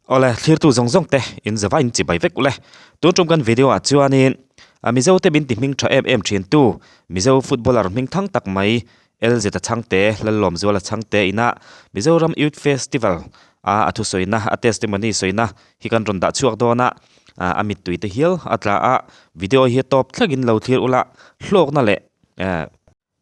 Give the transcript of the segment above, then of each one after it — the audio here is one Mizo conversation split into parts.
Awle, thlirtu zawng zawng te in zava in chibai vek ule. Tun tum kan video ah chuanin a Mizo te min ti hming tha em em thin tu Mizo footballer hming thang tak mai LZ a chhangte Lallawmzuala chhangte ina Mizoram Youth Festival a a thusawina a testimony sawina hi kan rawn dah chhuak dawn a, a mittui te hial a tla a, video hi a tawp thlengin lo thlir ula hlawkna leh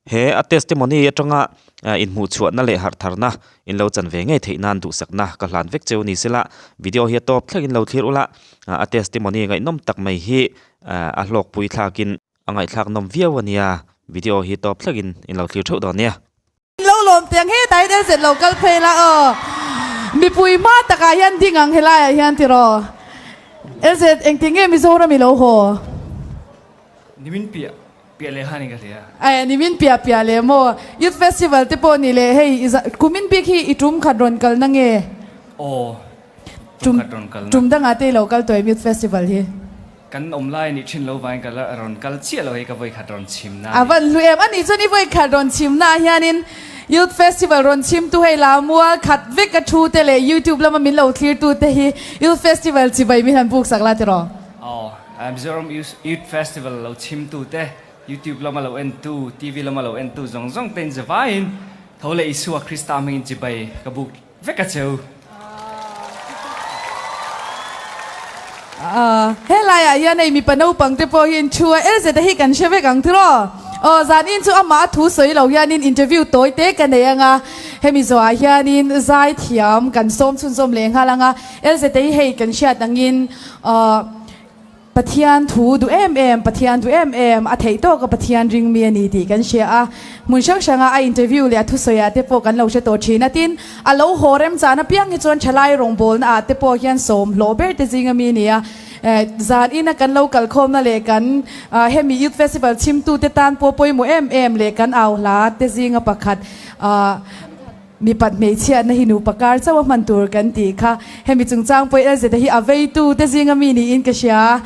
He a testimony atanga inhmuhchhuahna leh harhtharna in lo chan ve ngei theih nan duhsakna ka hlan vek cheu ni sela, video hi a tawp thlengin lo thlir ula, a testimony ngaihnawm tak mai hi a hlawkpui thlakin a ngaihthlak nawm viau a nia, video hi tawp thlengin in lo thlir theuh dawn nia. Lo lawm teng hetah hian LZ lo kal phei la aw. Mipui hma takah hian ding ang helaiah hian tiraw. LZ engtin nge Mizoram i lo haw? Nimin piah Piah leh khan in ka hria. Aih nimin piah piah leh maw? Youth Festival te pawh ni leh hei i kumin bik hi i tum khat rawn kalna nge? Aw, tum khat rawn kalna. Tum dangah te i lo kal tawh em Youth Festival hi? Kan awm lai a nih thin lo vangin ka la rawn kal chiah lo hei ka vawi khat rawn chhim na a ni. A van hlu em? A nih chuan i vawi khat rawn chhim na ah hianin Youth Festival rawn chhim tu hei la mual khat vek a thu te leh YouTube lama min lo thlir tu te hi Youth Festival chibai min han buk sak la tiraw? Aw, Mizoram Youth Festival lo chhimtu te, YouTube lama lo entu, TV lama lo entu zawng zawng te in zavaiin tho leh Isua Krista hmingin chibai ka buk vek a cheu. Helaiah hian hei mipa naupang te pawh hi in thu a, LZ hi kan hre vek ang tiraw? Aw, zanin chu amah a thu sawi lo hianin interview tawi te ka nei ang a, hemi zawhah hianin zai thiam kan sawm chhunzawm leh nghal ang a, LZ hi hei kan hriat angin Pathian thu duh em em, Pathian duh em em, a theih tawk a Pathian ring mi a ni tih kan hria a. Hmun hrang hranga a interview leh a thusawi ah te pawh kan lo hre tawh thin a. Tin, a lo haw remchan apiang hi chuan thalai rawngbawlna ah te pawh hian sawm hlawh ber te zinga mi a ni a. Zan ina kan lo kalkhawmna leh kan hemi Youth Festival chhimtu te tan pawh pawimawh em em leh kan au hla te zinga pakhat Mipat hmeichhiatna hi nupa kar chauh a hman tur kan tih kha. Hemi chungchang pawh LZ hi a veitu te zinga mi niin ka hria.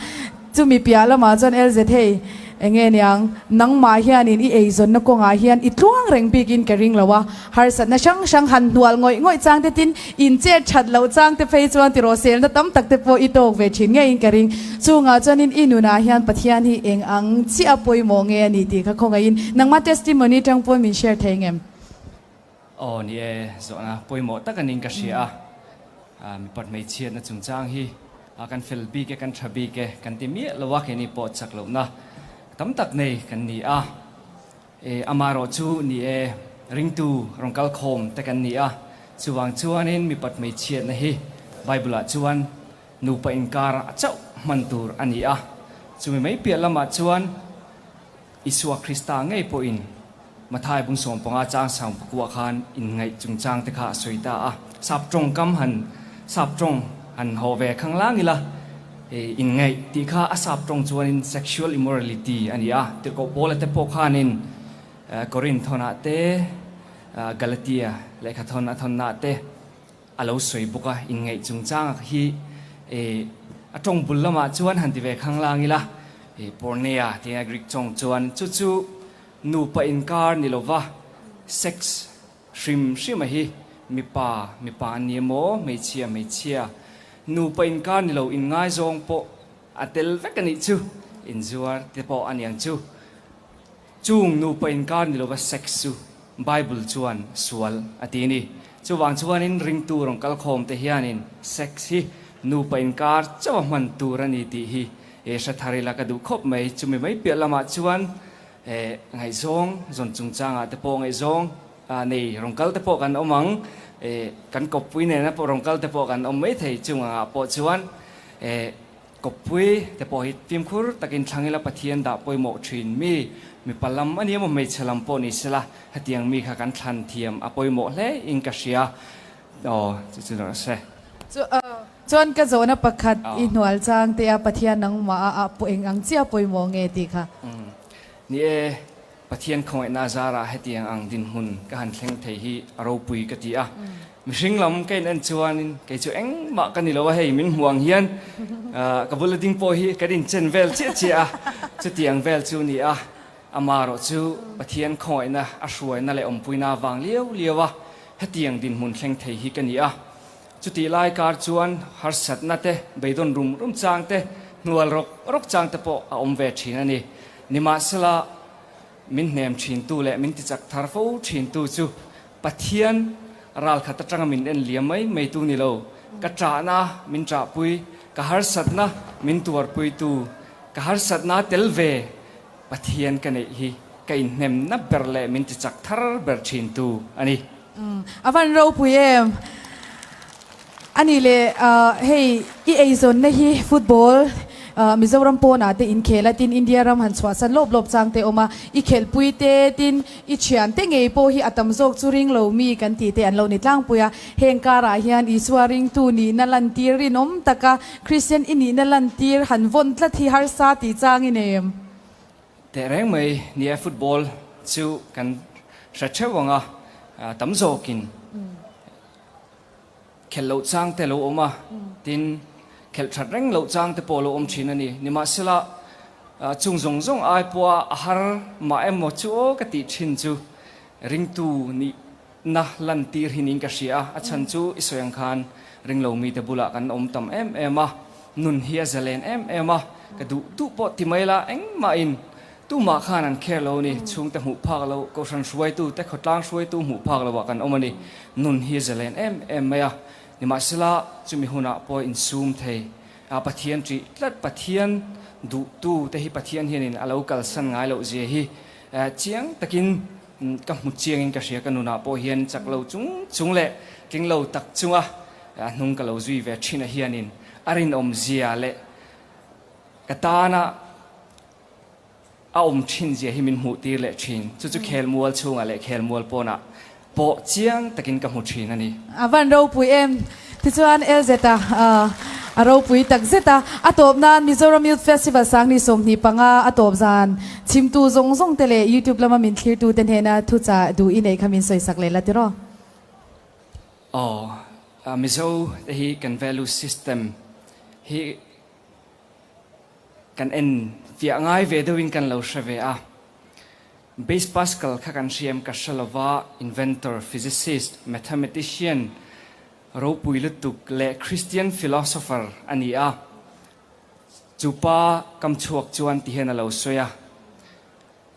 Chumi piah lamah chuan LZ hei enge niang, nangmah hianin i eizawnna kawngah hian i tluang reng bikin ka ring lo a. Harsatna hrang hrang han hnual ngawih ngawih chang te tin in chet that loh chang te phei chuan tiraw selna tam tak te pawh i tawk ve thin ngeiin ka ring. Chungah chuanin i nunah hian Pathian hi eng ang chiah pawimawh nge a ni tih kha khawngaihin nangmah testimony tang pawhin min share thei ngem? Aw ni e, zawhna pawimawh tak anin ka hria a, mipat hmeichhiatna chungchang hi kan fel bik e, kan tha bik e kan ti miah lo a, keini pawh chak lohna tam tak nei kan ni a, e amaherawh chu ni e, ringtu rawn kal khawm te kan ni a, chuvang chuanin mipat hmeichhiatna hi Bible ah chuan nupa inkar a chauh hman tur a ni a, chumi mai piah lamah chuan Isua Krista ngei pawhin Mathai bung 15 chang sang pakua khan inngaih chungchang te kha a sawi ta a. Sap tawng kam han sap tawng han haw ve khang lang ila, inngaih tih kha a sap tawng chuanin sexual immorality a ni a. Tirhkoh Paula te pawh khanin Korinth thawnah te, Galatia lehkha thawn a thawnnaah te a lo sawi bawk a, inngaih chungchang hi a tawng bul lamah chuan han ti ve khang lang ila, Porneia tia Greek tawng chuan chu chu nupa inkar ni lova sex hrim hrima hi mipa mipa an ni emaw hmeichhia hmeichhia nupa inkar ni lo inngaizawng pawh a tel vek a nih chu inzuar te pawh a niang chu. Chung nupa inkar ni lova sex chu Bible chuan sual a ti a ni. Chuvang chuanin ringtu rawn kal khawm te hianin sex hi nupa inkar chauh a hman tur a ni tih hi hre thar ila ka duh khawp mai. Chumi mai piah lamah chuan ngaihzawng zawn chungchangah te pawh ngaihzawng nei rawn kal te pawh kan awm ang, kan kawppui nena pawh rawn kal te pawh kan awm maithei. Chung angah pawh chuan Kawppui te pawh hi fimkhur takin thlang ila Pathian dah pawimawh thin mi, mipa lam a ni emaw hmeichhe lam pawh ni sela hetiang mi kha kan thlan thiam a pawimawh hle in ka hria. Aw chu chu rawh se. Chuan ka zawhna pakhat i hnual chang te a Pathian nangmah a ah pawh eng ang chiah pawimawh nge tih kha. Ni e, Pathian khawngaihna zarah hetiang ang dinhmun ka han thleng thei hi a ropui ka ti a. Mihring lam ka in en chuanin kei chu engmah ka ni lo a, hei min hmuh ang hian ka bula ding pawh hi kan inchen vel chiah chiah a, chutiang vel chu ni a, amaherawh chu Pathian khawngaihna a hruaina leh awmpuina avang liau liau a hetiang dinhmun thleng thei hi ka ni a. Chutih lai kar chuan harsatna te, beidawn rum rum chang te, hnual rawk rawk chang te pawh a awm ve thin a ni. Nimahsela, min hnem thintu leh min tichak thar fo thintu chu Pathian ral khat atanga min en liam mai mai tu ni lo, ka ṭahna min ṭahpui, ka harsatna min tuarpuitu, ka harsatna tel ve Pathian ka neih hi ka inhnemna ber leh min tichak thar ber ṭhintu a ni. A van ropui em? A nih leh hei i eizawnna hi football Mizoram pawnah te inkhel a tin India ram han chhuahsan lawp lawp chang te awm a, i khelhpui te tin i thian te ngei pawh hi a tam zawk chu ring lo mi kan tih te an lo ni tlangpui a, heng karah hian Isua ringtu nihna lantir rinawm taka Kristian i nihna lantir han vawn tlat hi harsa tih chang i nei em? Tehreng mai nia football chu kan hre theuh ang a, tam zawkin. Khelh loh chang te lo awm a, tin, khelh that reng loh chang te pawh lo awm thin a ni. Nimahsela, chung zawng zawng ai pawha a har mah emaw chu aw ka tih thin chu ringtu nihna lantir hi niin ka hria a, a chhan chu i sawi ang khan ringlo mite bulah kan awm tam em em a, nun hi a zalen em em a, ka duh duh pawh ti mai la engmahin Tumah khan an kher lo a ni. Chhungte hmuh phak lo, kohhran hruaitu te, khawtlang hruaitu hmuh phak lo ah kan awm a ni. Nun hi a zalen em em mai a. Nimahsela, chumi hunah pawh insum thei a, Pathian ṭih tlat, Pathian duhtu te hi Pathian hianin a lo kalsan ngai loh zia hi chiang takin ka hmu chiangin ka hria. Ka nunah pawh hian chak lo chung chung leh tling lo tak chunga a hnung ka lo zui ve ṭhin a hianin a rinawm zia leh ka tana A awm thin zia hi min hmuh tir leh thin. Chu chu khelmual chhungah leh khelmual pawnah pawh chiang takin ka hmu thin a ni. A van ropui em? Tichuan LZ a a ropui tak zet a. A tawp nan Mizoram Youth Festival Sangni 25 a tawp zan chhimtu zawng zawng te leh YouTube lama min thlirtu te hnena thuchah duh i neih kha min sawisak leh la tiraw? Aw, Mizo te hi kan value system hi Kan en fiah ngai ve deuhin kan lo hre ve a. Blaise Pascal kha kan hriam ka hre lova, inventor, physicist, mathematician ropui lutuk leh Christian philosopher a ni a. Chu pa kam chhuak chuan ti hian a lo sawi a,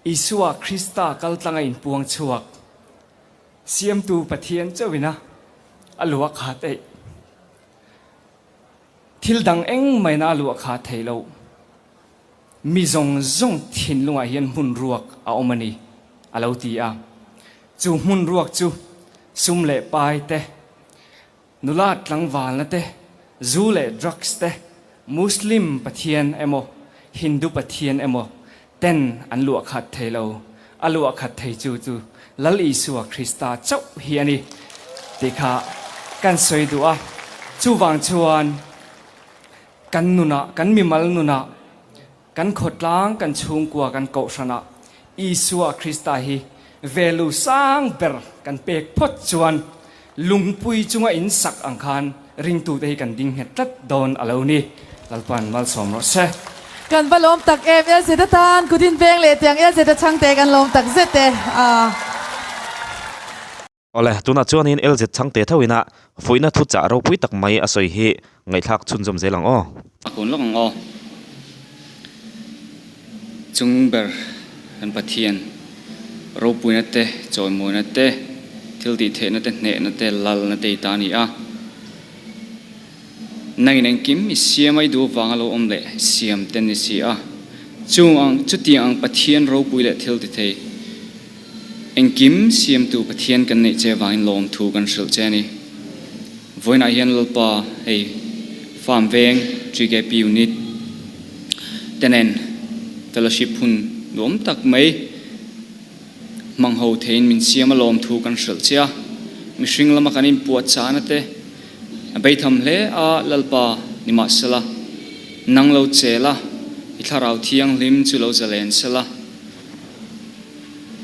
Isua Krista kaltlanga inpuang chhuak, Siamtu Pathian chauhina a luah khat eih. Thil dang engmahina a luah kha thei lo. Mi zawng zawng thinlungah hian hmun ruak a awm a ni, a lo ti a. Chu hmun ruak chu sum leh pai te, nula tlangvalna te, zu leh drugs te, Muslim pathian emaw Hindu pathian emaw ten an luah khat thei lo. A luah khat thei chu chu Lal Isua Krista chauh hi a ni tih kha kan sawi duh a. Chuvang chuan kan nunah, kan mimal nunah, kan khawtlang, kan chhungkua, kan kohhranah Isua Krista hi value sang ber kan pek phawt chuan lungpui chunga in sak ang khan ringtute hi kan ding nghet tlat dawn a lo ni. Lalpan malsawm rawh se. Kan va lawm tak em LZ atan kut in veng leh tiang LZ a chhangte kan lawm tak zet e aa. Awle, tunah chuanin LZ chhangte tho ina fuihna thuchah ropui tak mai a sawi hi ngaihthlak chhunzawm zel ang aw. A kun lawk ang aw. Chung ber kan Pathian ropuina te, chawimawina te, thil tih theihna te, hnehna te, lalna te i ta a ni a. Nangin engkim i siam a i duh avanga lo awm leh siam te ni si a. Chung ang, chutiang ang Pathian ropui leh thil ti thei engkim siamtu Pathian kan neih che avangin lawmthu kan hrilh che a ni. Vawiinah hian Lalpa hei Farm Veng GKP Unit te nen fellowship hun nuam tak mai hmang ho theiin min siam a lawmthu kan hrilh che a. Mihring lama kan inpuahchahna te a beitham hle a, Lalpa nimahsela nang lo chel a, i thlarau thianghlim chu lo zalen sela.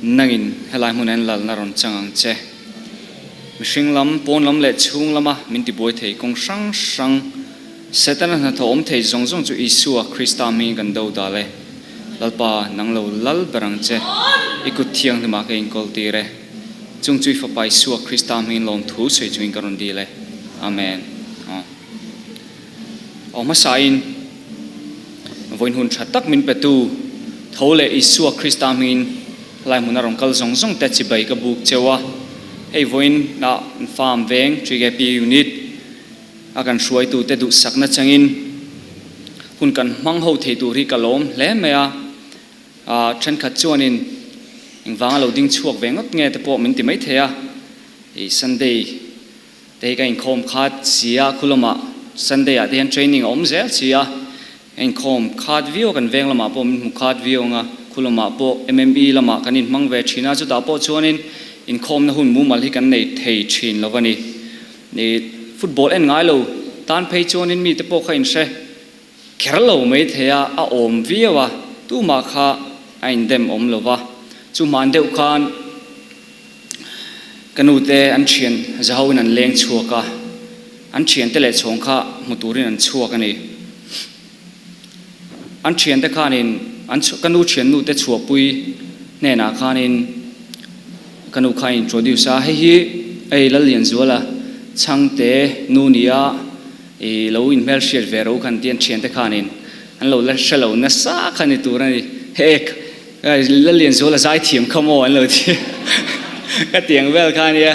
Nangin helai hmun en lalna rawn chang ang che. Mihring lam, pawn lam leh chhung lama min tibuai thei kawng hrang hrang, Setana hnathawh awm thei zawng zawng chu Isua Krista hmingin kan do dal e. Lalpa, nang lo lal ber ang che. I kut thianghlimah ka inkawl tir e. Chung chu i Fapa Isua Krista hmingin lawmthu sawi chungin ka rawn dil e. Amen. Aw. Aw hmasain vawiin hun tha tak min petu tho leh Isua Krista hmingin helai hmuna rawn kal zawng zawng te chibai ka buk cheu a. Hei vawiin ah farm veng 3KP unit a kan hruaitute duhsakna changin hun kan hmang ho thei tur hi ka lawm hle mai a. Thenkhat chuanin engvanga lo ding chhuak ve ngawt nge te pawh min ti maithei a. I Sunday te hi ka inkhawm khat si a, khu lamah Sunday ah te hian training a awm zel si a, ka inkhawm khat viau a, kan veng lamah pawh min hmu khat viau ang a, khu lamah pawh MME lamah kan inhmang ve thin a, chutah pawh chuanin inkhawmna hun mumal hi kan nei thei thin lo a ni. I football en ngai lo tan phei chuanin mite pawh kha inhre kher lo mai thei a, a awm viau a, tumah kha a indem awm lo va, chu hman deuh khan Ka nute an thian zahoin an leng chhuak a, an thiante leh chhawng kha hmu turin an chhuak a ni. An thiante khanin an ka nu thiannute chhuahpui hnenah khanin ka nu kha a introduce a, hei hi ei Lallianzuala chhangte nu nia i lo inhmelhriat ve ro khan ti an thiante khanin an lo la hre lo nasa kha ni tur a ni. Hek Lallianzuala zaithiam kha maw an lo ti ka tiang vel kha ania,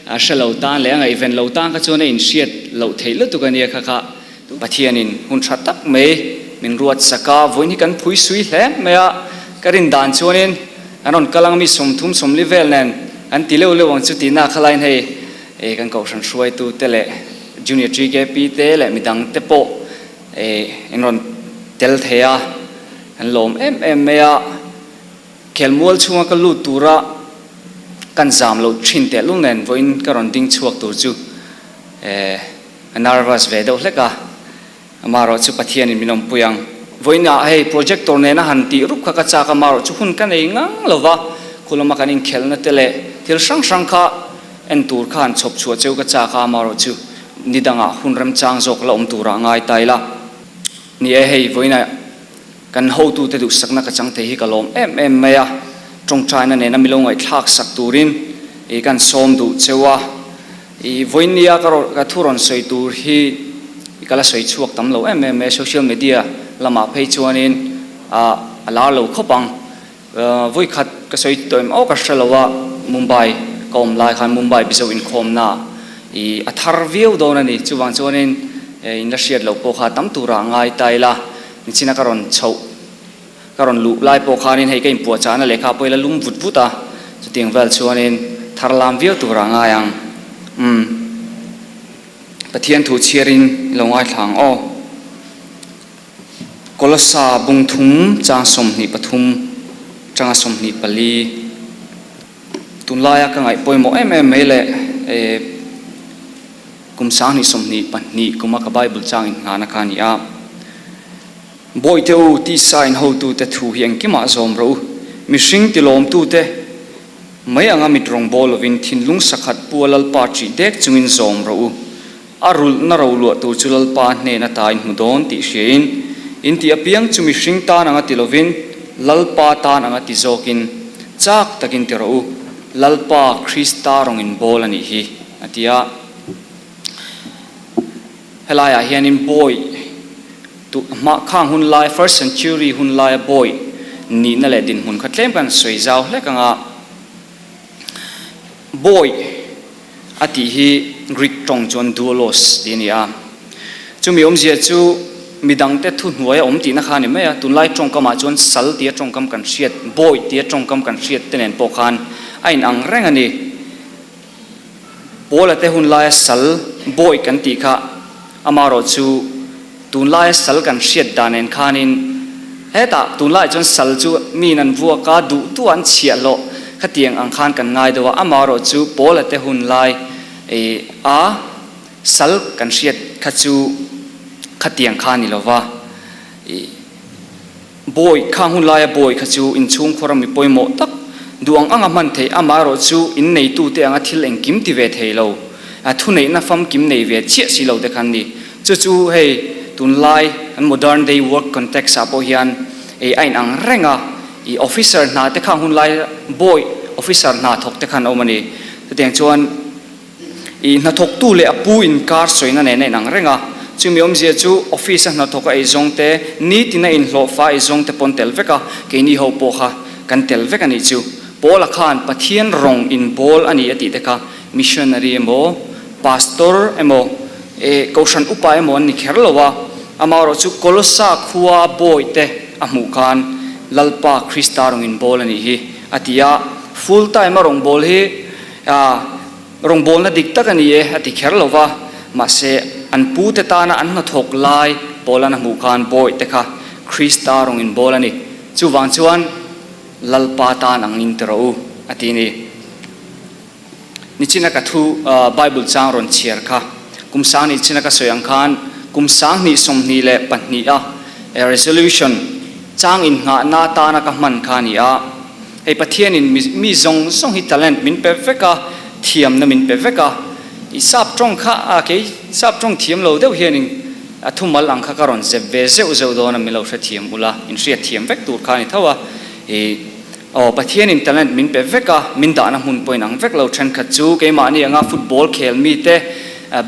a hre lo tan leh a ngaihven lo tan kha chuan a inhriat loh theih lutuk ania kha kha Pathianin hun tha tak mai min ruat sak a, vawiin hi kan phui sui hle mai a, ka rin dan chuanin an rawn kal ang mi 30 40 vel nen an ti leuh leuh ang chu tihna kha laiin hei kan kohhran hruaitu te leh Junior TKP te leh midang te pawh in rawn tel thei a. An lawm em em mai a, khelmual chhunga ka lut tura kan zam loh thin tehlul nen vawiin ka rawn ding chhuak tur chu a nervous ve deuh hlek a, amaherawh chu Pathianin min awmpui ang. Vawiinah hei projector nena han tih rup kha ka chak a, amaherawh chu hun ka nei ngang lo va, khu lama kan inkhelhna te leh thil hrang hrang kha en tur kha han chhawp chhuah cheu ka chak a, amaherawh chu ni dangah hun remchang zawk la awm turah ngai ta ila. Ni e, hei vawiinah kan hotute duhsakna ka chang thei hi ka lawm em em mai a, tawngtaina nena milo ngaihthlak sak turin i kan sawm duh cheu a, i vawiin nia ka ka thu rawn sawi tur hi ka la sawi chhuak tam lo em em mai a, social media lamah phei chuanin ah a lar lo khawp ang. Vawikhat ka sawi tawh em aw ka hre lo a, Mumbai ka awm lai khan Mumbai Mizo inkhawmna i a thar viau dawn a ni. Chuvang chuanin in la hriat loh pawh kha tam turah ngai ta ila, nichina ka rawn chhoh ka rawn luh lai pawh khanin hei ka inpuahchahna lehkha pawh ila lum vut vut a, chutiang vel chuanin thar lam viau turah ngai ang. Umm. Pathian thu chhiarin i lo ngaithla ang aw. Kolossa bung thum chang 23 tanga 24 tunlaia ka ngaih pawimawh em em mai leh kum 2022 kuma ka Bible chang inhnana kha a ni a. Bawihte u, tisa inhotute thu hi engkimah zawm rawh u. Mihring tilawmtute mai anga mit rawngbawl lovin thinlung sakhat pu a Lalpa ṭih dek chungin zawm rawh u. A rulhna roluah tur chu Lalpa hnen ata in hmu dawn tih hriain, in tih apiang chu mihring tan anga ti lovin, Lalpa tan anga ti zawkin, chak takin ti rawh u, Lalpa Krista rawng in bawl a nih hi, a ti a. Helaiah hianin bawi tu hma khang hun lai, first century hun laia bawi nihna leh dinhmun kha tlem kan sawi zau hlek ang a. Bawi a tih hi Greek tawng chuan doulos tih a ni a. Chumi awmzia chu midangte thuhnuai a awm tihna kha a ni mai a, tunlai tawngkamah chuan sal tia tawngkam kan hriat, bawi tia tawngkam kan hriat te nen pawh khan a inang reng a ni. Paula te hun laia sal, bawi kan tih kha amaherawh chu tunlaia sal kan hriat dan nen khanin hetah tunlaiah chuan sal chu miin an vuak a, duh duh an chhiahhlawh khatiang ang khan kan ngai deuh a, amaherawh chu Paula te hun lai a sal kan hriat kha chu khatiang kha a ni lova. Bawi, khang hun laia bawi kha chu inchhungkhawra mi pawimawh tak, duh ang anga hman theih, amaherawh chu in neitute anga thil engkim ti ve thei lo, a thuneihna famkim nei ve chiah si lo te khan ni. Chu chu hei tunlai kan modern day work context ah pawh hian ei a inang reng a, i officer hna te khang hun laia bawi officer hna thawk te khan a awm a ni. Chutiang chuan. I hnathawktu leh a pu inkar sawina nen a inang reng a, chumi awmzia chu office a hnathawk a eizawng te, nitin a inhlawhfa a eizawng te pawn tel vek a, keini ho pawh kha kan tel vek a nih chu. Paula khan Pathian rawng inbawl a ni a tih te kha missionary emaw, pastor emaw, eh kohhran upa emaw an ni kher lo a, amaherawh chu Kolossa khua bawi te a hmuh khan Lalpa Krista rawng inbawl a nih hi a ti a, full time a rawngbâwl hi ah Rawngbawlna dik tak a ni e, a ti kher lo va, mahse, an pute tana an hnathawk lai Paula'n a hmuh khan bawihte kha Krista rawng inbawl a ni. Chuvang chuan, Lalpa tan ang in ti rawh u, a ti ni. Nichina ka thu Bible chang rawn chhiar kha kum 2000 china ka sawi ang khan kum 2022 a resolution chang innghahna atana ka hman kha a ni a. Hei Pathianin mi zawng zawng hi talent min pe vek a, thiamna min pe vek a. I sap tawng kha a kei sap tawng thiam lo deuh hianin a thumal ang kha ka rawn zep ve zeuh zeuh dawn a, min lo hrethiam ula, in hriat thiam vek tur kha a ni tho a. I aw Pathianin talent min pe vek a, min dahna hmun pawhin ang vek lo thenkhat chu keimahni anga football khel mite,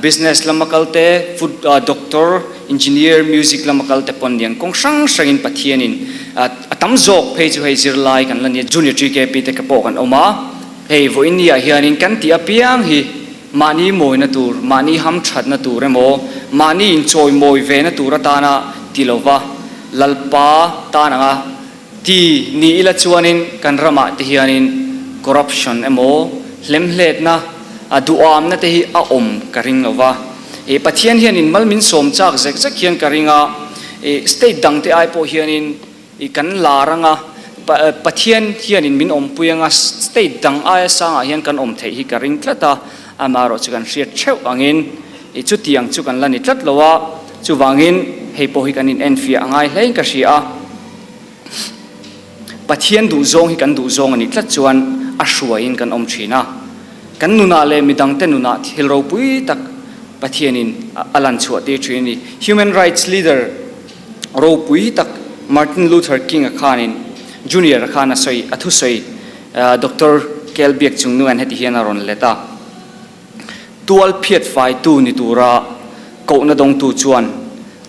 business lama kal te, foot doctor, engineer, music lama kal te pawn niang kawng hrang hrangin Pathianin a tam zawk phei chu hei zirlai kan la nia Junior TKP te ka pawh kan awm a, hei vawiin ni ah hianin kan tih apiang hi mahni mawina tur, mahni hamthatna tur emaw, mahni inchawimawi ve na tur atana ti lova Lalpa tan anga Ti ni ila chuanin kan ramah te hianin corruption emaw hlemhletna a duhamna te hi a awm ka ring lo va. Ih Pathian hianin mal min sawm chak zek zek hian ka ring a, ih state dang te ai pawh hianin ih kan lar anga Pathian hianin min awmpui anga state dang aia sangah hian kan awm theih hi ka ring tlat a, amaherawh chu kan hriat theuh angin ih chutiang chu kan la ni tlat lo a, chuvangin hei pawh hi kan inenfiah a ngai hlein ka hria a. Pathian duhzawng hi kan duhzawng a nih tlat chuan a hruaiin kan awm thin a. Kan nunah leh midangte nunah thil ropui tak Pathianin a lan chhuah tir thin a ni. Human rights leader ropui tak Martin Luther King-a khanin Junior-a khan a sawi, a thusawi Doctor Kel Biak Chungnunga'n heti hian a rawn let a. Tual phiat faitu ni tura kohna dawngtu chuan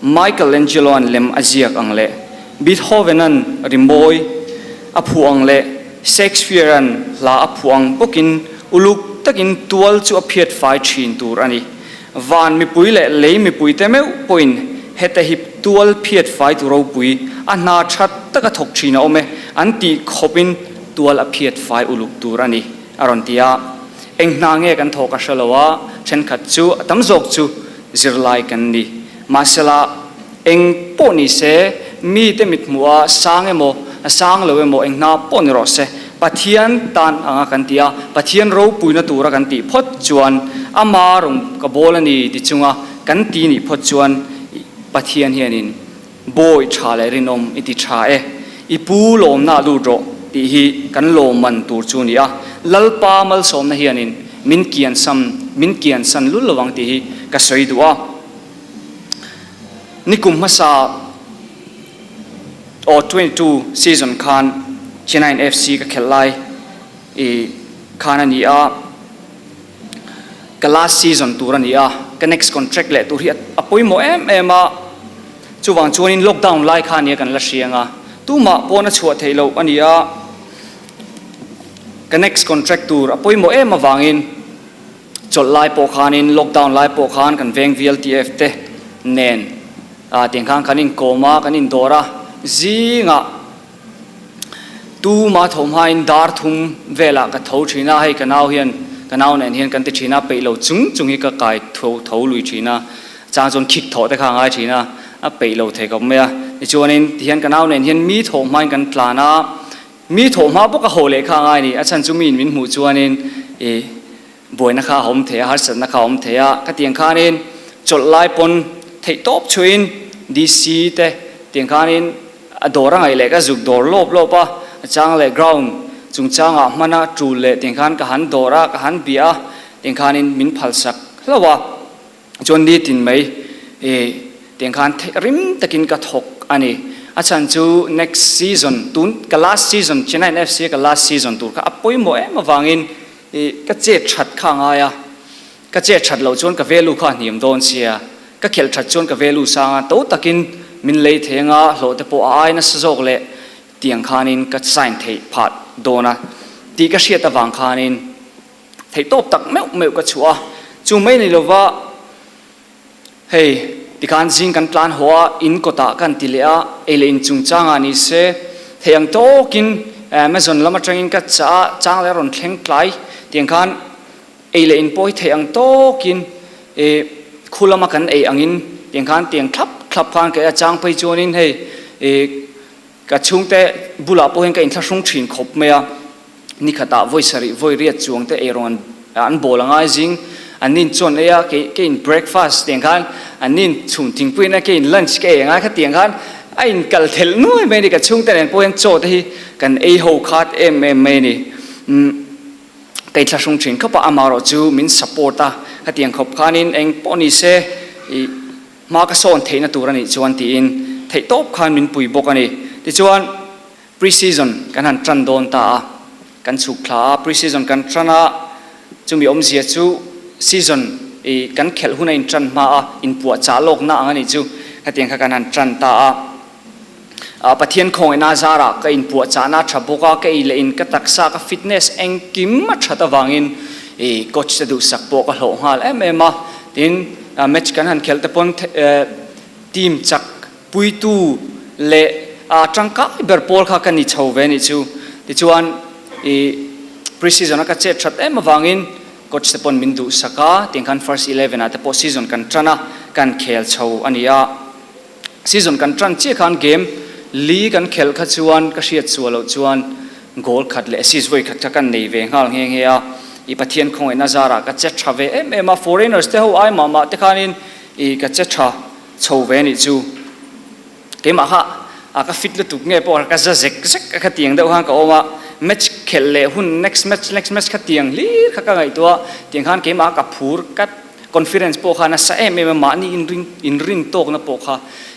Michelangelo-a'n lem a ziak ang leh Beethoven-a'n rimawi a phuah ang leh Shakespeare-a'n hla a phuah ang bawkin uluk takin tual chu a phiat fai thin tur a ni. Van mipui leh lei mipuite meuh pawhin heta hi tual phiat faitu ropui a hna tha taka thawk thin a awm e an tih khawpin tual a phiat fai uluk tur a ni, a rawn ti a. Eng hna nge kan thawk a hre lo a, thenkhat chu a tam zawk chu zirlai kan ni. Mahsela, eng pawh ni se, mite mithmuh a sang emaw, a sang lo emaw, eng hna pawh ni rawh se, Pathian tan anga kan tih a, Pathian ropuina tura kan tih phawt chuan, ama rawng ka bawl a ni ti chunga kan ti nih phawt chuan Pathian hianin Bawi tha leh rinawm i ti tha e, i pu lawmna a lut rawh tih hi kan lawmman tur chu a ni a, Lalpa malsawmna hianin min kiansam, min kiansan lul lo ang tih hi ka sawi duh a. Nikum hmasa aw 22 season khan Chennaiyin FC ka khelh lai i khan a ni a. Ka last season tur a ni a, ka next contract leh tur hi a pawimawh em em a, chuvang chuanin lockdown lai kha nia kan la hriang a, tumah pawn a chhuah theih loh a ni a, ka next contract tur a pawimawh em avangin chawlh lai pawh khanin lockdown lai pawh khan kan veng VLTF te nen tiang khan kan inkawm a, kan indawr a, zingah. Tuma tho hmain dar thum velah ka tho thin a, hei ka nau hian ka nau nen hian kan ti thin a, peih lo chung chung hi ka kai tho tho lui thin a, chang chuan khik thawh te kha a ngai thin a, a peih lo thei khawp mai a. Tichuanin tihian ka nau nen hian mi thawh hmain kan tlan a, mi thawh hma bawk a haw leh kha a ngai a ni, a chhan chu miin min hmuh chuanin ih buaina kha a awm thei a, harsatna kha a awm thei a, ka tiang khanin chawlh lai pawn theih tawp chhuiin DC te tiang khanin A dawr a ngaih leh ka zuk dawr lawp lawp a, a chang leh ground chungchangah hmana tul leh tiang khan ka han dawr a, ka han bia a, tiang khanin min phalsak hlauh a, chuan nitin mai ih tiang khan theih rim takin ka thawk a ni. A chhan chu next season tun ka last season Chennaiyin FC a ka last season tur kha a pawimawh em avangin ih ka chet that kha a ngai a. Ka chet that loh chuan ka value kha a hniam dawn sia, ka khelh that chuan ka value sang a, to takin min lei thei anga hlawh te pawh a ai nasa zawk leh tiang khanin ka sign theih phah dawn a tih ka hriat avang khanin theihtawp tak meuh meuh ka chhuah a, chu mai ni lova Hei, tikhan zing kan tlan haw a, in kawtah kan ti leh a, ei leh in chungchangah ni se, thei ang tawkin Amazon lam atangin ka chah a, chang leh a rawn thleng tlai tiang khan ei leh in pawh hi thei ang tawkin ih khu lama kan ei angin tiang khan tiang thlap thlap khan ka ei a, chang phei chuanin hei ih Ka chhungte bulah pawh hian ka inthlahrung thin khawp mai a, nikhatah vawi sarih vawi riat chuang te eirawng an bawl a ngai zing, an nin chuan ei a, kei ka in breakfast tiang khan an nin chhun thingpui in a kei in lunch ka ei a ngai kha tiang khan a in kal thelh nuai mai a ni, ka chhungte nen pawh hian chaw te hi kan ei ho khat em em mai a ni. Umm ka inthlahrung thin khawp a, amaherawh chu min support a, khatiang khawp khanin eng pawh ni se ih. Hma ka sawn theihna tur a nih chuan tiin theihtawp khan min pui bawk a ni. Tichuan, pre-season kan han tan dawn ta a, kan chhuk thla a, pre-season kan tan a, chumi awmzia chu season i kan khelh hun a intan hma a, inpuahchah lawkna ang a nih chu, khatiang kha kan han tan ta a. Pathian khawngaihna zarah ka inpuahchahna a tha bawk a, ka ei leh in ka taksa, ka fitness engkim a that avangin i coach te duhsak pawh ka hlawh nghal em em a. Tin, match kan han khelh te pawn team chak puitu leh tangkai ber pawl kha ka ni chho ve a nih chu. Tichuan, i pre-season a ka chet that em avangin coach te pawn min duhsak a, tiang khan first eleven ah te pawh season kan tan a, kan khel chho a ni a. Season kan tan chiah khan game li kan khelh kha chuan ka hriat chhuah loh chuan goal khat leh assist vawi khat kha kan nei ve nghal nghe nghe a, i Pathian khawngaihna zarah ka che tha ve em em a, foreigners te ho ai mah mah te khanin i ka che tha chho ve anih chu. Keimah kha a ka fit lutuk nge pawh ka za zek zek a khatiang deuh khan ka awm a, match khelh leh hun next match next match khatiang hlir kha ka ngaihtuah a, tiang khan keimah ka phur ka Conference pawh kha nasa em em a, mahni inring inrin tawkna pawh kha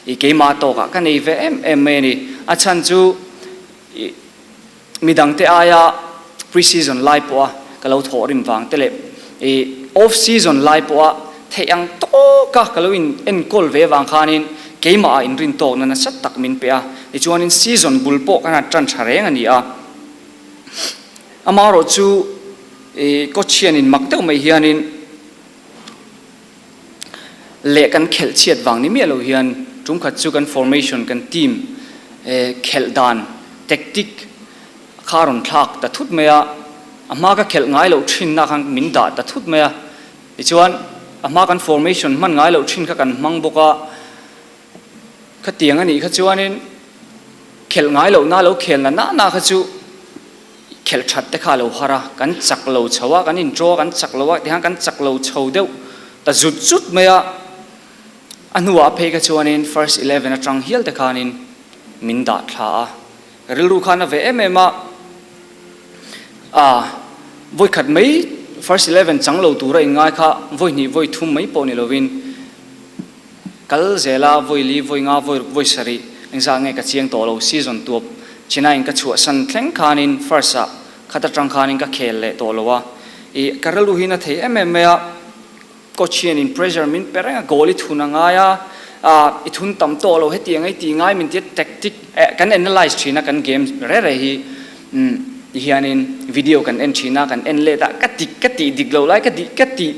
i keimah tawkah ka nei ve em em mai a ni. A chhan chu i midangte aia pre-season lai pawha ka lo thawhrim vang te leh i off-season lai pawha theih ang tawka ka lo in enkawl ve vang khanin keimahah inrin tawkna nasa tak min pe a. Tichuanin season bul pawh kan han tan tha reng a ni a. Amaherawh chu I coach hianin mak deuh mai hianin leh kan khelh chhiat vang ni miah lo hian tum khat chu kan formation kan team khelh dan tactic kha a rawn thlak ta thut mai a, a hma ka khelh ngai loh thinna khan min dah ta thut mai a, tichuan a hma kan formation hman ngai loh thin kha kan hmang bawk a, khatiang a nih kha chuanin khelh ngai lohna lo khelna nahna kha chu Khelh that te kha a lo har a, kan chak lo chho a, kan in draw a, kan chak lo a, tihian kan chak lo chho deuh ta zut zut mai a. A hnuah phei kha chuanin first eleven atang hial te khanin min dah thla a, ka rilru khan a ve em em a, ah vawikhat mai first eleven chang lo tura inngai kha vawi hnih vawi thum mai pawh ni lovin, Kal zela vawi li, vawi nga, vawi ruk, vawi sarih engzah nge ka chiang tawh lo, season tuap Chennai-in ka chhuahsan thleng khanin first ah khat atang khanin ka khel leh tawh lo a, ih ka rilru hi na thei em em mai a, coach hianin pressure min pe reng a, goal i thun a ngai a, ah i thun tam tawh lo hetiang a i tih ngai min tia tactic eh kan analyse thin a kan game re re hi umm ti hianin video kan en thin a, kan en let a, ka ti ka tih dik loh lai ka dih ka tih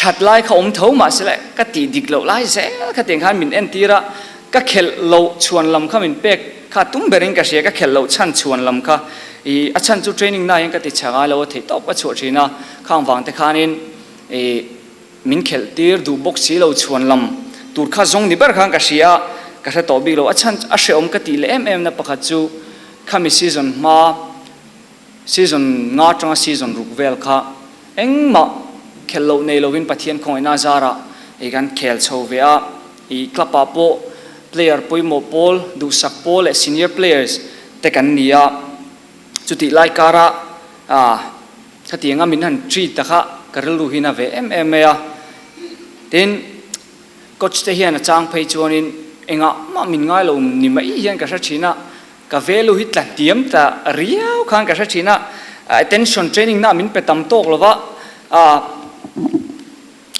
That lai kha awm tho mahse le ka tih dik loh lai zel kha tiang khan min entir a, ka khelh loh chhuan lam kha min pek kha tum berin ka hria, ka khelh loh chhan chhuan lam kha ih a chhan chu training na hian ka ti chha ngai lo a theih tawp ka chhuah thin a, khang vang te khanin ih min khelh tir duh bawk si lo chhuan lam tur kha zawng ni ber khan ka hria a, ka hre tawh bik lo, a chhan a hrehawm ka tih leh em em na pakhat chu khami season hma Season nga atanga season ruk vel kha engmah khelh loh nei lovin Pathian khawngaihna zarah i kan khel chho ve a, i club ah pawh player pawimawh pawl, duhsak pawl leh senior players te kan ni a, chutih lai kara ah khatianga min han treat ta kha ka rilru hi na ve em em mai a, tin coach te hian a chang phei chuanin engah mah min ngai lo ni mai hian ka hre thin a. Ka value hi tla hniam ta riau khan ka hre thin a, attention training na min pe tam tawk lo va,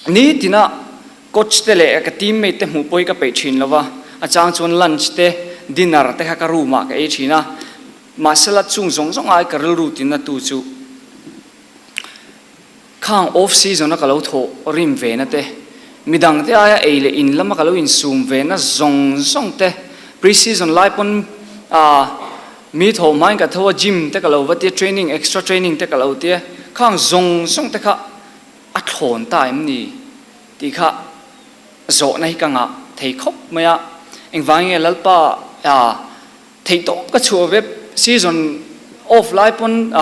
Nitina coach te leh ka teammate te hmuh pawh hi ka peih thin lo va, a chang chuan lunch te dinner te kha ka room ah ka ei thin a, mahsela chung zawng zawng ai ka rilru tinna tu chu khang off season a ka lo thawh rim ve na te, midang te aia ei leh in lama ka lo insum ve na zawng zawng te, pre season lai pawn ah mi thawh hmain ka tho a gym te ka lo va tia training extra training te ka lo tia khang zawng zawng te kha A thlawn ta em ni? tih kha zawhna hi ka ngah thei khawp mai a. Engvangin nge Lalpa theihtawp ka chhuah ve season off lai pawn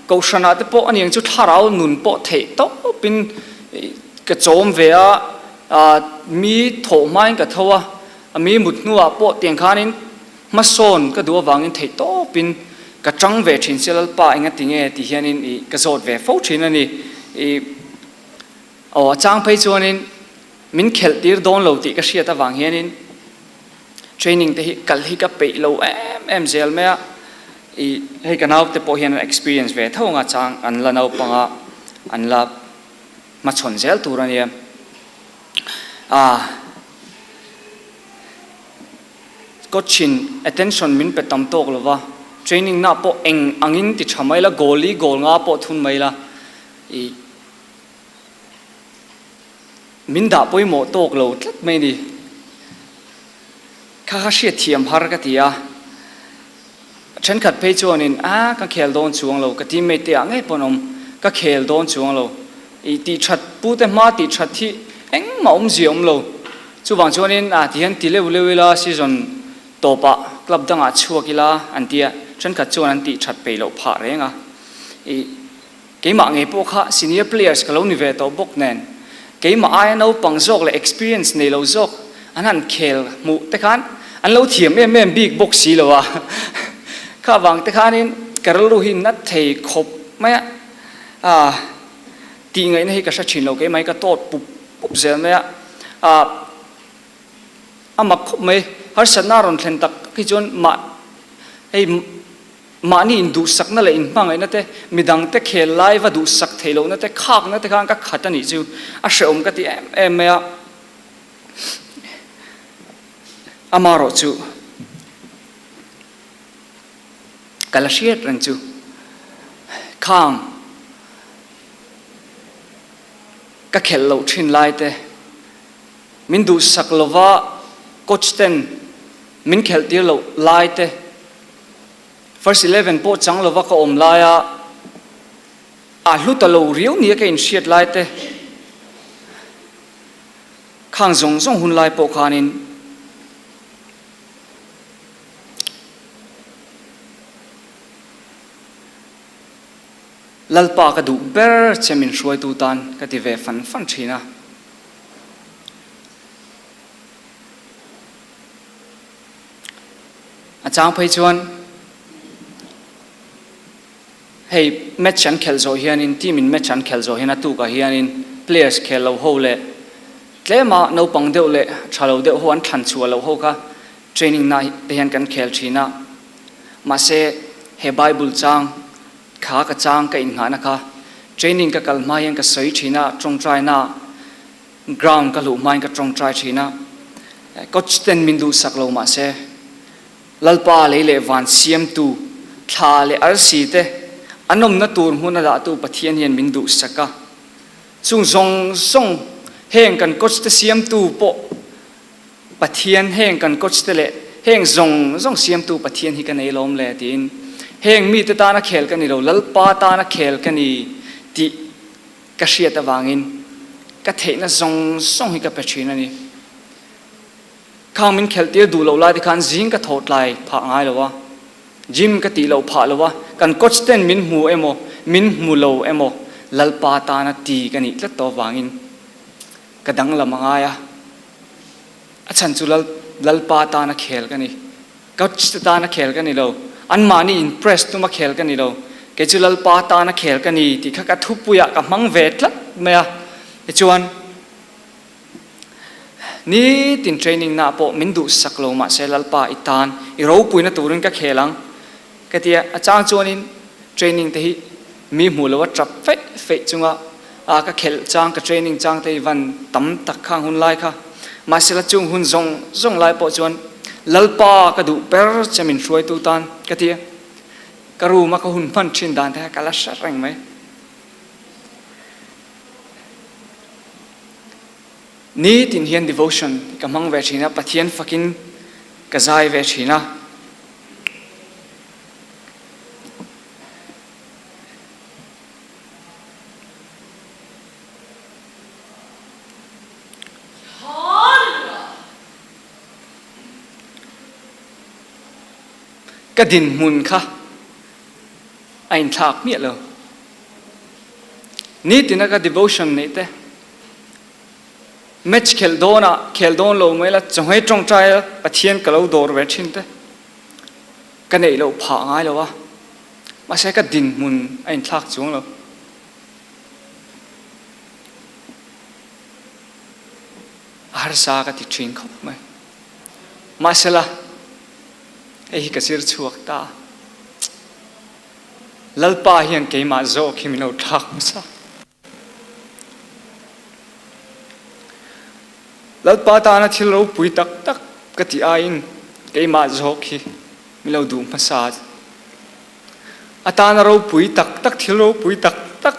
kohhranah te pawh aniang chu thlarau nun pawh theihtawpin ka chawm ve a, mi thawh hmain ka tho a, mi mut hnuah pawh tiang khanin Hmasawn ka duh avangin theihtawpin ka tang ve thin sia Lalpa enga ti nge ti hianin ih ka zawt ve fo thin a ni. Ih aw a chang phei chuanin min khelh tir dawn lo tih ka hriat avang hianin training te hi kal hi ka peih lo em em zel mai a. Ih hei ka naute pawh hian an experience ve tho anga chang an la naupang a an la hmachhawn zel tur a nia. Ah. Coach-in attention min pe tam tawk lo va, training na pawh eng angin ti tha mai la, goal hi goal nga pawh thun mai la, ih min dah pawimawh tawk lo tlat mai ni. Kha kha hriatthiam har ka ti a, thenkhat phei chuanin a ka khel dawn chuang lo, ka teammate te ah ngei pawn awm, ka khel dawn chuang lo, ih tih that pu te hma tih that hi engmah awmzia awm lo. Chuvang chuanin a ti hian ti leuh leuh ila season tawpah club dangah chhuak ila an ti a, thenkhat chuan an tih that peih loh phah reng a. Ih, keimah ngei pawh kha senior players ka lo ni ve tawh bawk nen, keimah aia naupang zawk leh experience nei lo zawk an han khel hmuh te khan an lo thiam em em bik bawk si lo a. Kha vang te khanin ka rilru hi nat thei khawp mai a, ah tih ngaihna hi ka hre thin lo keimah hi ka tawt pup Pup zel mai a, ah a mak khawp mai. Harsatna a rawn thlen tak tak hi chuan mah hei mahni induhsakna leh inhmangaihna te, midangte khel lai va duhsak theih lohna te, khakna te khan ka khat a nih chu a hrehawm ka ti em em mai a. Amaherawh chu ka la hriat reng chu khang. Ka khelh loh thin lai te, min duhsak lova coach ten min khelh tir loh lai te, first 11 pawh chang lova ka awm laia a hlu ta lo riau nia ka inhriat lai te, khang zawng zawng hun lai pawh khanin Lalpa ka duh ber che min hruaitu tan ka ti ve fan fan thin a. A chang phei chuan hei match an khelh zawh hianin team in match an khelh zawh hian a tukah hianin players khel lo ho leh tlema naupang deuh leh tha lo deuh ho an thlan chhuah loh ho kha training na te hian kan khel thin a. Mahse, he Bible chang kha ka chang ka innghahna kha training ka kal hma hian ka sawi thin a, tawngtaina ground ka hluh hmain ka tawngtai thin a. Coach ten min duhsak lo mahse, Lalpa lei leh van siamtu, thla leh arsi te an awmna tur hmun a dahtu Pathian hian min duhsak a. Chung zawng zawng heng kan coach te siamtu pawh Pathian heng kan coach te leh heng zawng zawng siamtu Pathian hi ka nei lawm le tiin heng mite tana khel ka ni lo, Lalpa tana khel ka ni tih ka hriat avangin ka theihna zawng zawng hi ka pe thin a ni. Khang min khelh tir duh loh lai te khan zing ka thawh tlai phah ngai lo a, gym ka tih loh phah lo a, kan coach ten min hmu emaw min hmu lo emaw Lalpa tana ti ka nih tlat tawh avangin ka danglam a ngai a. A chhan chu Lal, Lalpa tana khel ka ni. Coach te tana khel ka ni lo. Anmahni in press tuma khel ka ni lo. Kei chu Lalpa tana khel ka ni tih kha ka thupuiah ka hmang ve tlat mai a. Tichuan, nitin training naah pawh min duhsak lo mahse Lalpa i tan i ropuina turin ka khel ang ka ti a. A chang chuanin training te hi mi hmuh loa tap feih feih chunga. A ka khelh chang, ka training chang te hi van tam tak khang hun lai kha. Mahsela chung hun zawng zawng lai pawh chuan Lalpa ka duh ber che min hruaitu tan ka ti a. Ka room a ka hun hman thin dan te kha ka la hre reng mai. Nitin hian devotion ka hmang ve thin a, Pathian fakin ka zai ve thin a. Ka dinhmun kha a inthlak miah lo. Nitina ka devotion neih te, match khelh dawnah khel dawn lo mai la, chawhmeh tawngtai a Pathian ka lo dawr ve thin te ka neih loh phah ngai lo a, mahse ka dinhmun a inthlak chuang lo. A harsa ka ti thin khawp mai. Mahsela hei hi ka zir chhuak ta a. Lalpa hian keimah zawk hi min lo thlak hmasa. Lalpa tana thil ropui tak tak ka tih aiin keimah zawk hi min lo duh hmasa. A tana ropui tak tak, thil ropui tak tak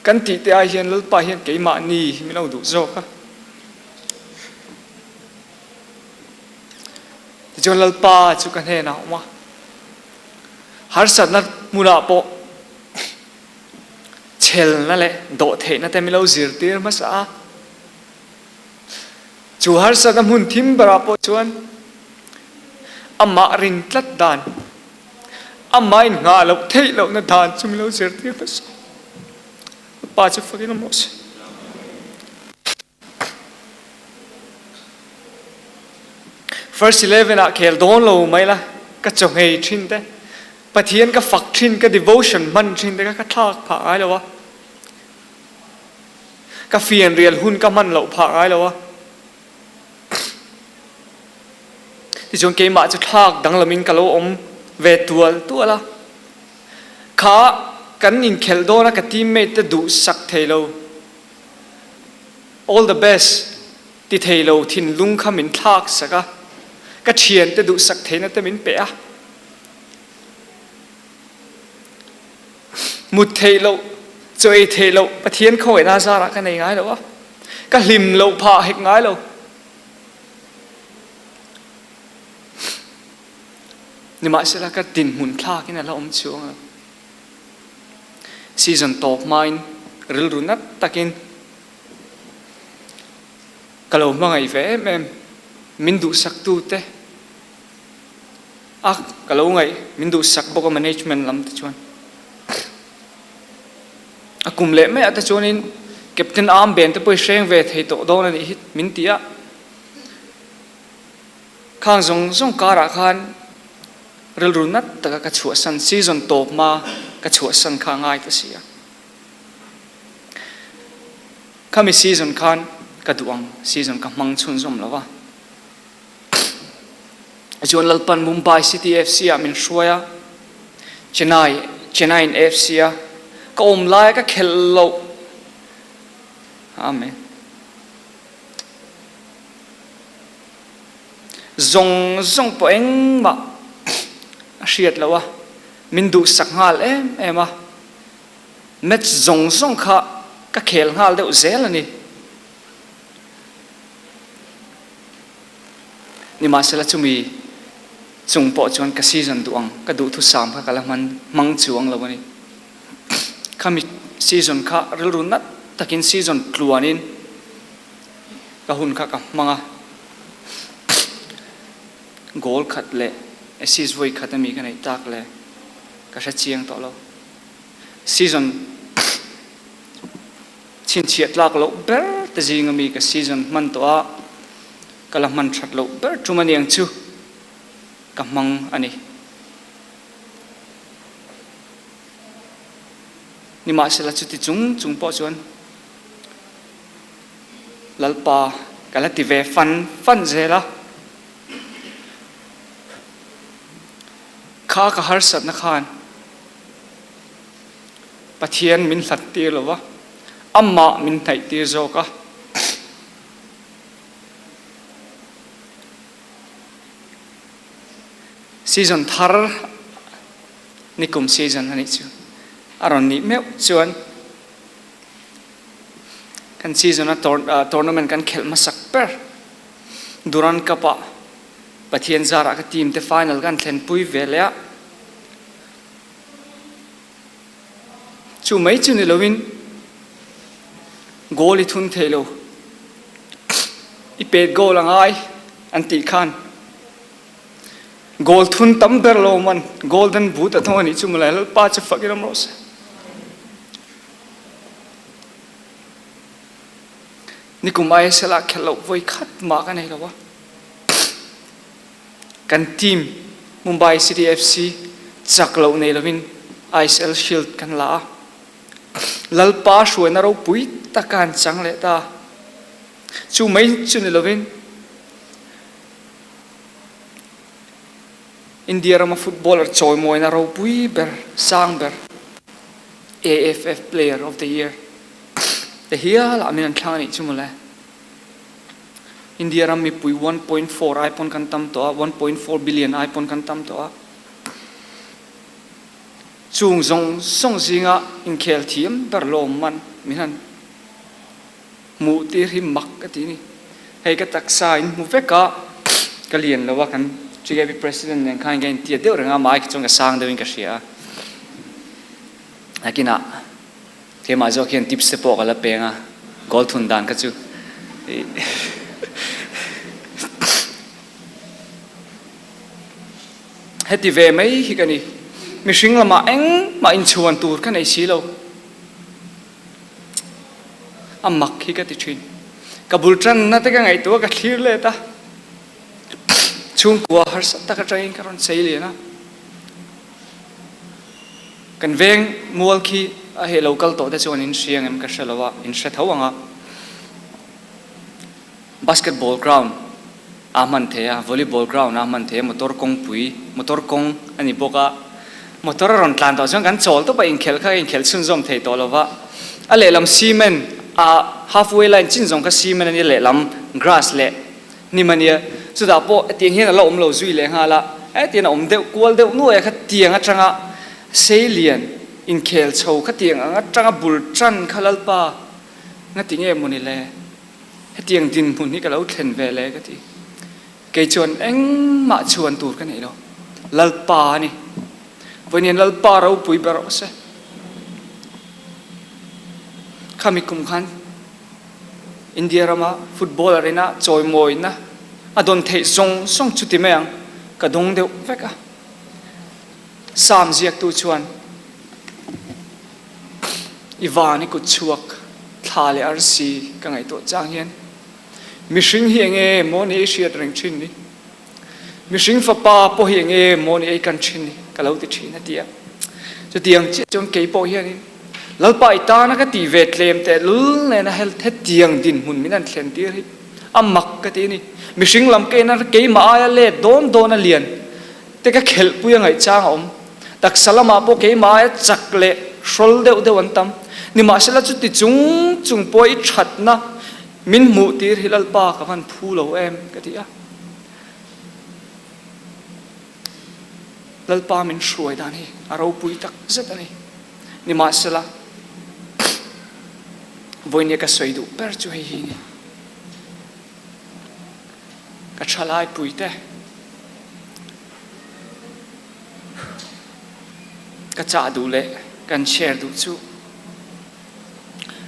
kan tih te ai hian Lalpa hian keimahni hi min lo duh zawk a. Tichuan Lalpa chu ka hnenah a awm a. Harsatna hmunah pawh chhelna leh dawhtheihna te min lo zirtir hmasa a. Chu harsatna hmun thim berah pawh chuan amah rin tlat dan, amah inngah loh theih lohna dan chu min lo zirtir hmasa. Pa chu fakin awm rawh se. First 11 ah khel dawn lo mai la, ka chawhngei thin te, Pathian ka fak thin, ka devotion hman thin te kha ka thlak phah ngai lo a, ka fianrial hun ka hman loh phah ngai lo a. Tichuan keimah chu thlak danglamin ka lo awm ve tual tual a, kha kan inkhelh dawn a ka teammate te duhsak thei lo. All the best ti thei lo thinlung kha min thlak sak a, ka thiante duhsak theihna te min pe a. Mut theih loh, chaw ei theih loh Pathian khawngaihna zarah ka nei ngai lo a, ka hlim loh phah hek ngai lo. Nimahsela ka dinhmun thlakin a la awm chuang lo. Season tawp hmain rilru nat takin ka lo hmangaih ve em em, min duhsaktute a ka lo ngaih, min duhsak bawk a management lam te chuan. A kum leh maiah te chuanin captain armband te pawh i hreng ve thei tawh dawn a nih hi min ti a. Khang zawng zawng karah khan rilru nat taka ka chhuahsan, season tawp hma ka chhuahsan kha a ngai ta si a. Khami season khan ka duh ang, season ka hmang chhunzawm lo va. Chuan Lalpan Mumbai City FC ah min hruai a, Chennai, Chennaiin FC a ka awm laia ka khelh loh. Amen. Zawng zawng pawh engmah a hriat loh a, min duhsak nghal em em a, match zawng zawng kha ka khel nghal deuh zel a ni. Nimahsela chumi chung pawh chuan ka season duh ang, ka duhthusam kha ka la hman hmang chuang lo a ni. Khami season kha rilru nat takin season tluanin Ka hun kha ka hmang a, goal khat leh assist vawi khat ami ka neih tak le ka hre chiang tawh lo. Season chhinchhiah tlak loh ber te zing ami ka season hman tawh a, ka la hman that loh ber tum aniang chu ka hmang a ni. Nimahsela chuti chung chung pawh chuan Lalpa ka la ti ve fan fan zel a. Kha ka harsatna khan Pathian min hlat tir lo va, Amah min hnaihtir zawk a. Season thar nikum season a nih chu a rawn nih meuh chuan kan season a tournament kan khelh hmasak ber Durand Cup ah Pathian zarah ka team te final kan thlenpui ve leh a. Chu mai chu ni loin goal i thun thei lo, i pet goal a ngai an tih khan goal thun tam ber lo man golden boot a thawng a nih chu mawle Lalpa chu fak i ram rawh se. Nikum ISL ah khelh loh vawi khat mah ka nei lo a. Kan team Mumbai City FC chak loh nei lovin ISL Shield kan la a, Lalpa hruaina ropui taka an chang leh ta. Chu mai chu ni lovin India rama footballer chawimawina ropui ber, sang ber AFF Player of the Year te hialah min an thlang a nih chu mawle. India ram mipui 1.4 ai pawn kan tam tawh a, 1.4 billion ai pawn kan tam tawh a. Chung zawng zawng zinga inkhel thiam ber lawm man min han hmuh tir hi mak ka ti ni. Hei ka taksa in hmu vek a, ka lian lo a, kan GKP President nen khan ka intiat deuh reng a, amah ai khi chuan ka sang deuhin ka hria a. Nakinah Keimah zawk hian tips te pawh ka la peng a, goal thun dan kha chu heti ve mai hi ka ni. Mihring lamah engmah inchhuan tur ka nei si lo. A mak hi ka ti thin. Ka bul tanna te ka ngaihtuah ka thlir let a, chhungkua harsa tak atangin ka rawn chei lian a. Kan veng mual khi a heh lo kal tawh te chuan in hria ang em ka hre lo a, in hre tho ang a. Basketball ground a hman thei a, volleyball ground a hman thei a, motor kawngpui, motor kawng a ni bawk a. Motor a rawn tlan tawh chuan kan chawl tawp a, inkhelh kha inkhelh chhunzawm thei tawh lo va. A lehlam cement a halfway line chin zawng kha cement a nia, lehlam grass leh Hnim a nia, chutah pawh hetiang hian a la awm lo zui leh nghal a, hetiang a awm deuh kual deuh nuai a khatiang atanga sei lian inkhel chho khatiang ang atanga bul tan kha Lalpa ngati nge mawni le, hetiang dinhmun hi ka lo thlen ve le ka ti. Kei chuan engmah chhuan tur ka nei lo, Lalpa a ni. Vawiin Lalpa ropui ber rawh se. Khami kum khan. India rama football arena chawimawina a dawn theih zawng zawng chu ti mai ang, ka dawng deuh vek a. Psalm ziaktu chuan, I van i kut chhuak thla leh arsi ka ngaihtuah chang hian mihring hi enge maw ni ei hriat reng thin ni? Mihring fapa pawh hi enge maw ni ei kan thin ni ka lo ti thin a ti a. Chutiang chiah chuan kei pawh hianin Lalpa i tana ka tih ve tlem teh lul nena hetiang dinhmun min han thlen tir hi a mak ka ti a ni. Mihring lam ka ina keimah aia let dawn dawn a lian te ka khelhpui a ngaihchang a awm. Taksa lamah pawh keimah aia chak leh hrawl deuh deuh an tam. Nimahsela chuti chung chung pawh i thatna min hmuh tir hi Lalpa ka van phu lo em ka ti a. Lalpa min hruai dan hi a ropui tak zet a ni. Nimahsela, vawinia ka sawi duh ber chu hei hi ni. Ka thalai puite, ka chah duh leh kan share duh chu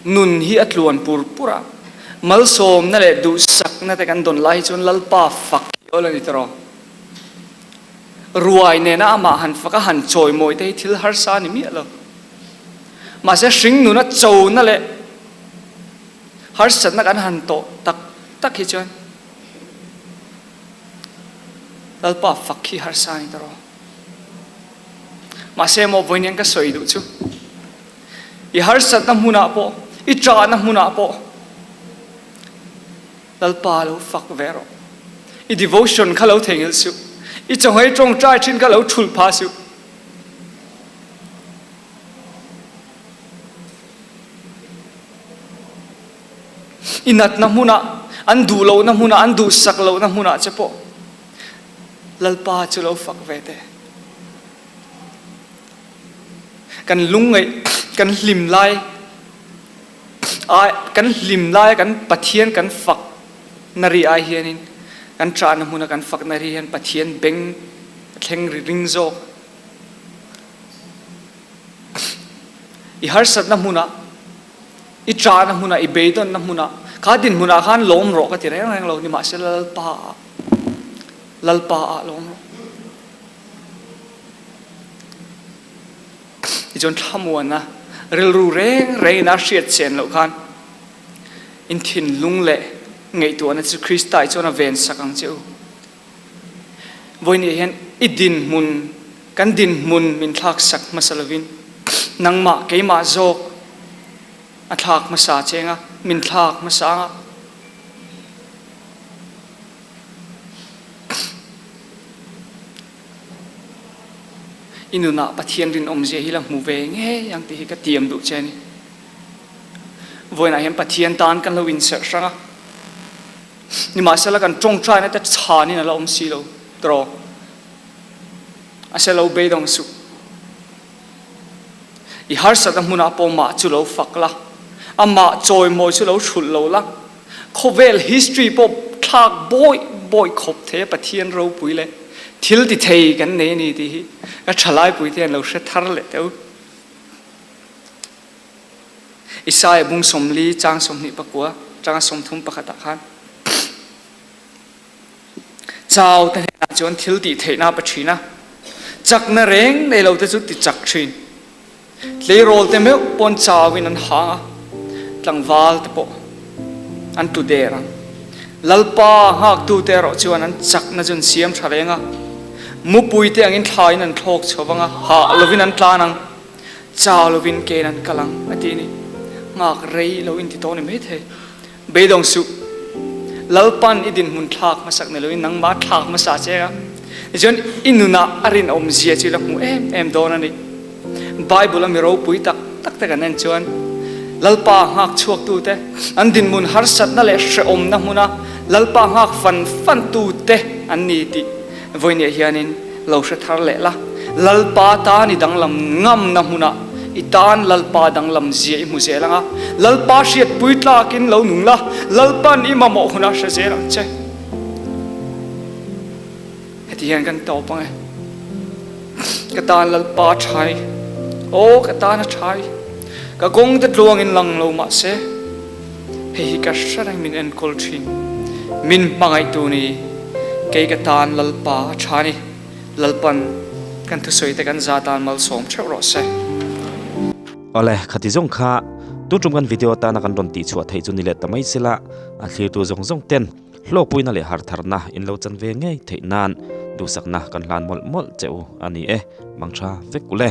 Nun hi a tluan pur pur a, malsawmna leh duhsakna te kan dawn lai hi chuan Lalpa fak hi awl a ni tawh. Ruai nena amah han fak a han chawimawi te hi thil harsa a ni miah lo. Mahse hring nuna chona leh harsatna kan han tawh tak tak hi chuan Lalpa fak hi harsa a ni tawh. Mahse maw vawiin ka sawi duh chu I harsatna hmunah pawh, i ṭahna hmunah pawh Lalpa lo fak ve rawh. I devotion kha lo theihnghilh suh. I chawhmei ṭawngṭai ṭhin kha lo ṭhulh phah suh. I natna hmunah, an duh lohna hmunah, an duhsak lohna hmunah che pawh Lalpa chu lo fak ve teh. Kan lungngaih, kan hlim lai, kan hlim laia kan Pathian kan fak na ri ai hianin kan ṭahna hmuna kan fak na ri hian Pathian beng a thleng ri ring zawk. I harsatna hmunah, i ṭahna hmunah, i beidawnna hmunah, kha dinhmunah khan lawm rawh ka ti reng reng lo, nimahsela Lalpa ah, Lalpa ah lawm rawh. Tichuan thlamuanna rilru reng rengin a hriat chen loh khan in thinlung leh ngaihtuahna chu Krista i chuan a vensak ang che u. Vawiin hian i dinhmun, kan dinhmun min thlaksak hmasa lovin nangmah keimah zawk a thlak hmasa cheng a, min thlak hmasa ang a. I nunah Pathian rinawmzia hi la hmu ve ngei ang tih hi ka tiam duh che a ni. Vawiinah hian Pathian tan kan lo inserh hrang a, nimahsela kan tawngtaina te chhanin a la awm si lo tawh. A se lo beidawng suh. I harsatna hmunah pawh mah chu lo fak la, amah chawimawi chu lo hrulh lo la, khawvel history pawh thlak bawi bawi khawp thei a Pathian ropui leh thil ti thei kan nei a ni tih hi ka thalaipui te hian lo hre thar leh teh u. Isaiah bung 40 chang 24 tanga 31 ah khan Chau te hnenah chuan thil tih theihna a pe thin a, chakna reng nei lo te chu ti chak thin. Tleirawl te meuh pawn chauin an hang a, tlangval te pawh an tlu der ang. Lalpa nghaktute erawh chuan an chakna chu an siam tha reng a, mupui te angin thlaiin an thlawk chho vang a, hah lovin an tlan ang, chau lovin kein an kal ang a ti a ni. Nghak rei lo inti tawh a ni maithei. Beidawng suh. Lalpan i dinhmun thlak hmasak ni loin nangmah thlak hmasa che a. Tichuan i nunah a rinawmzia chu i la hmu em em dawn a ni. Bible a mi ropui tak tak te kan en chuan Lalpa nghak chhuaktute, an dinhmun harsatna leh hrehawmna hmuna Lalpa nghak fan fantute an ni tih Vawinia hianin lo hre thar leh la, Lalpa tan i danglam ngamna hmunah i tan Lalpa danglam zia i hmu zel ang a, Lalpa hriatpui tlakin lo nung la, Lalpan i mamawh hunah hre zel ang che. Heti hian kan tawp ang e. Ka tan Lalpa a tha i, aw ka tan a tha i, ka kawng te tluangin lang lo mah se, Hei hi ka hre reng min enkawl thin. Min hmangaihtu ni, kei ka tan Lalpa a tha ni. Lalpan kan thusawi te kan za tan malsawm theuh rawh se. Awle, khati zawng kha tun tum kan video atana kan rawn tihchhuah theih chu ni leh ta mai sela, a thlirtu zawng zawng ten hlawkpuina leh hartharna in lo chan ve ngei theih nan duhsakna kan hlan mawlh mawlh che u a ni e, mangtha vek ule.